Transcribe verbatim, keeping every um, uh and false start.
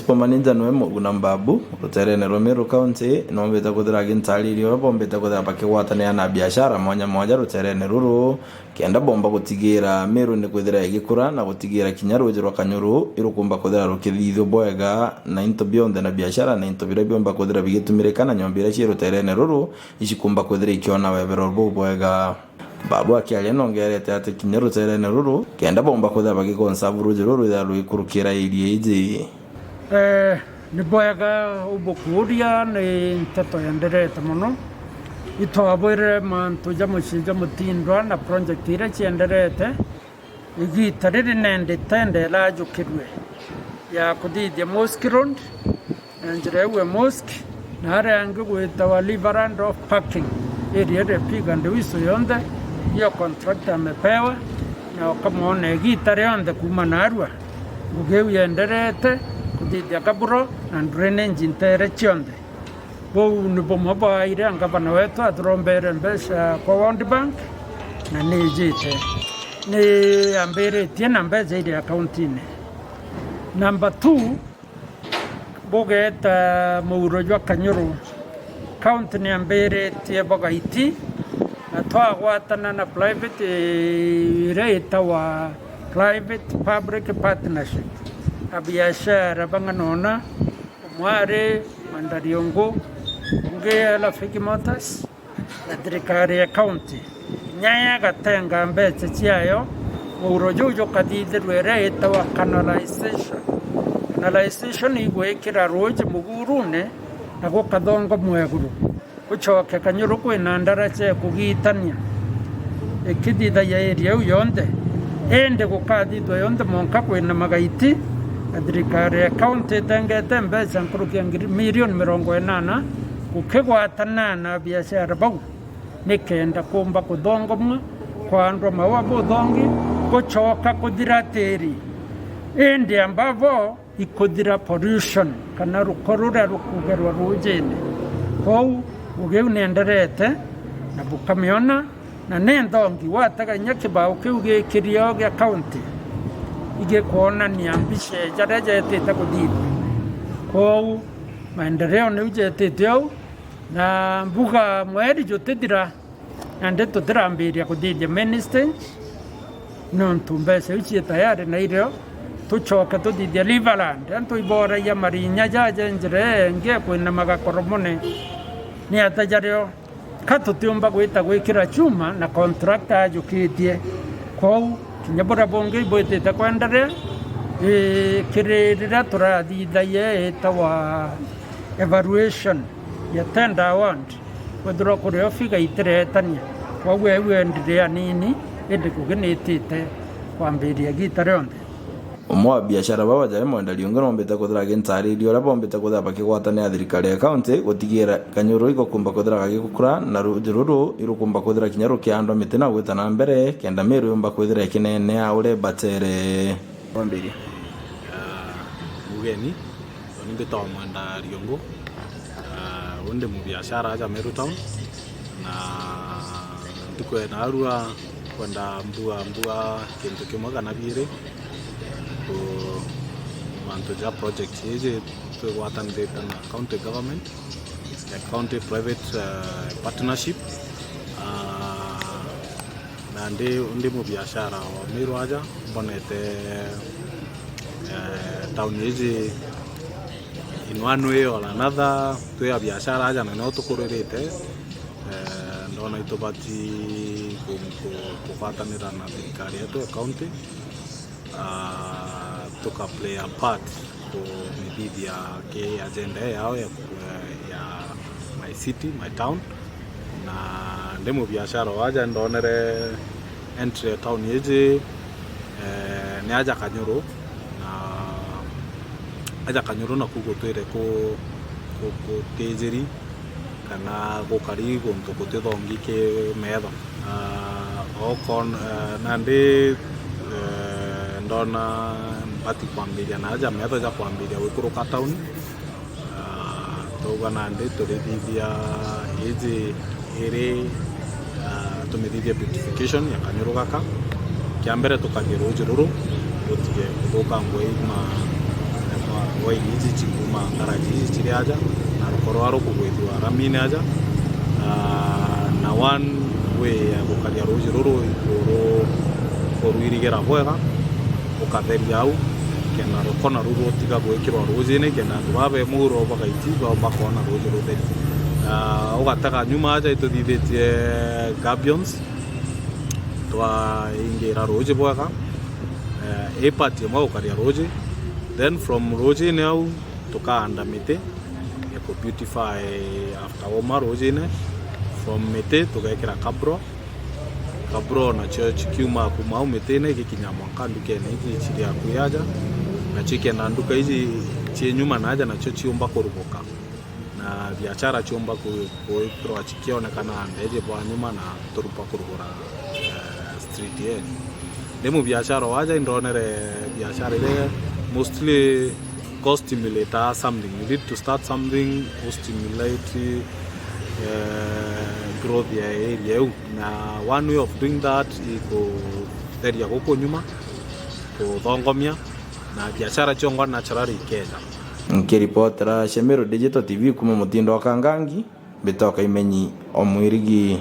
Manager nwe Muguna Mbabu, ruteerene rwa Meru County, noombite kwithira agintaariria uria boombite kwithira bakigwatanira na biashara mwanya mwanya ruteerene ruru, kenda boomba gutigiira Meru ni kwithira igikura na gutigiira kinya ruuji rwa Kanyuru irukumba kwithira rukithithua bwega, na into bionthe na biashara na into biria biumba kwithira bigitumirika na nyomba iria cii ruteerene ruru icikumba kwithira ikiona webero bubwega. Babu akiaria nongerete ati kinya ruteerene ruru, kenda boomba kwithira bagiconserve ruuji ruru rwithira rwikurukira area iji. Eh, ni bwega ubukuuria, ni nteto yenderete mono. Itwabwire mantu ja mucii jwa Mutindwa na project iria cienderete. Igiita riri nendi tender irajukirue ya kuthithia Mosque Road, na njira iu ya Mosque, na aria angi gwitawa Riverland Off Parking, area iria Piga Ndiwiso yonthe, hiyo contractor amepewa, na ukamwona igiita rionthe kuuma narua, ngugi iu yenderete kuthithia kaburo na drainage nteere cionthe. Buu ni bumwe bwa iria ngavana wetu aturombere mbeca kwa World Bank, na ni ijite. Ni ambiritie na mbeca iri akauntiine. Number two, bugeeta muuro jwa Kanyuru, county ni ambiritie bwa Gaiti, na twagwatana na private, eh, iria itawa private public partnership, abiashara bang'ana ona, umwe ari Mwenda Riungu, ungi Rafiki Motors, na thirikari ya county. Kinya yagatenga mbeca ciayo, muuro juu jukathithirua iria itawa canalization. Canalization igwikira ruuji muguurune na gukathongomwa iguru, gucoke Kanyuru kwina ndaraca ya kugiitania ikithithagia area iu yonthe. Indi gukathithua yonthe mwanka kwina magaiti, na thirikari ya county itengete mbeca nkuruki ya ngiri, milioni mirongo inana gukigwatana na biashara bau, nikenda kuumba kuthongomwa kwa andwa maua buthongi gucoka kuthira tiri. Indi amba bo ikuthira pollution kana ruko ruria rukugerwa ruujine. Kwou ngugi iu nienderete na bukamiona, na ni nthongi watega inya kibao kiu gikirio gia county igikwonania mbica jaria jetite kuthithua. Kwou maendeleo niu jetite au, na mbuga mweri jutithira, nandi tutirambiria kuthithia main stage, nontu mbeca iu cii tayari na irio tucoke tuthithia Riverland. Antu iboragia marinya jaja njira ingi kwinamaga Koromone, ni ata jario? Ka tutiumba gwita gwikira chuma na contractor ajukitie. Kwou kinya buria bungi ibwitite kwenderea, ii, kiri riria turathithagia itawa evaluation ya tender award, kwethirwa kurio figa itiretania. Kwou eu endire anini, indi ngugi niitite kwambiria igiita rionthe. Umwe wa biashara baba jari Mwenda Riungu noombite kwithira agintaariria uria boombite kwithira bakigwatanira na thirikari ya county gutigiira Kanyuru igukumba kwithira gagikura na ruuji ruru irukumba kwithira kinya rukiandwa miti na gwita na mbere, kenda Meru yumba kwithira ikineenea uria ibatere. Wambiria. Ah, mugeni, uni mbitawa Mwenda Riungu. Ah, uni ndi mubiashara aja Meru Town. Na ntuku ya narua kwenda mbua, mbua kintu kimwe kana biiri ku mantu ja project iji twigwatanirite na county government, ya county private, eh, partnership. Ah, na ndi, ndi mubiashara wa Meru aja, mbonete, eh, town iji in one way or another, twi a biashara aja na nio tukuririte. Eh, ndona itubati ku-, ku-, kugwatanira na thirikari yetu ya county, ah, tuka play a part kumithithia ki agenda yao ya, ya my city, my town. Na ndi mubiashara waja ndonere entry ya town iji, eh, ni aja Kanyuru, na aja Kanyuru naku gutwire ku-, ku-, kutijiri kana gukari guntu gutithongi ki metho. Ah, okon-, eh, nandi, eh, ndona mbati kwambiria na aja metho ja kwambiria gwikuruka town. Ah, twauga nandi turithithia iji iri, ah, tumithithie beautification ya Kanyuru gaka. Kia mbere tukarie ruuji ruru rutige kuthukangwa i ma-, ma-, Waini iji cikuuma ngaraji iji ciri aja, na rukoro rwa rukugwithua ramine aja, na, na one way ya gukaria ruuji ruru ikuru kurwirigira bwega, ukatheria au, kenda ruko naru rutiga gwikirwa ruujine, kenda antu baa be muuro bagaiti baumba koona ruuji rutheri. Na ugatega nyuma aja ituthithitie gabions, twaingira ruuji bwega, eh, i part imwe gukaria ruuji, then from ruujine au tukaanda miti ya ku beautify after wauma ruujine. From miti tugekira kabro, kabro nacio cikiuma kuuma au mitine gikinya mwanka ndukene iji ciri akui aja, nacio ikenda nduka iji cii nyuma na aja nacio ciumba kuruguka, na biashara ciumba ku-, kwithirwa cikionekana ndeji bwa nyuma na turumba kurugura, eh, street ii. Ndi mubiashara waja indonere biashara iria mostly go stimulate something. You need to start something go stimulate, eh, growth ya area iu. Na one way of doing that i kutheria guku nyuma, kuthongomia, na biashara ciongwa naturally ikeja. Nkiripotera Shemero Digital T V kuuma mutindo wa Kangangi, mbitoka Imenyi o Mwirigi.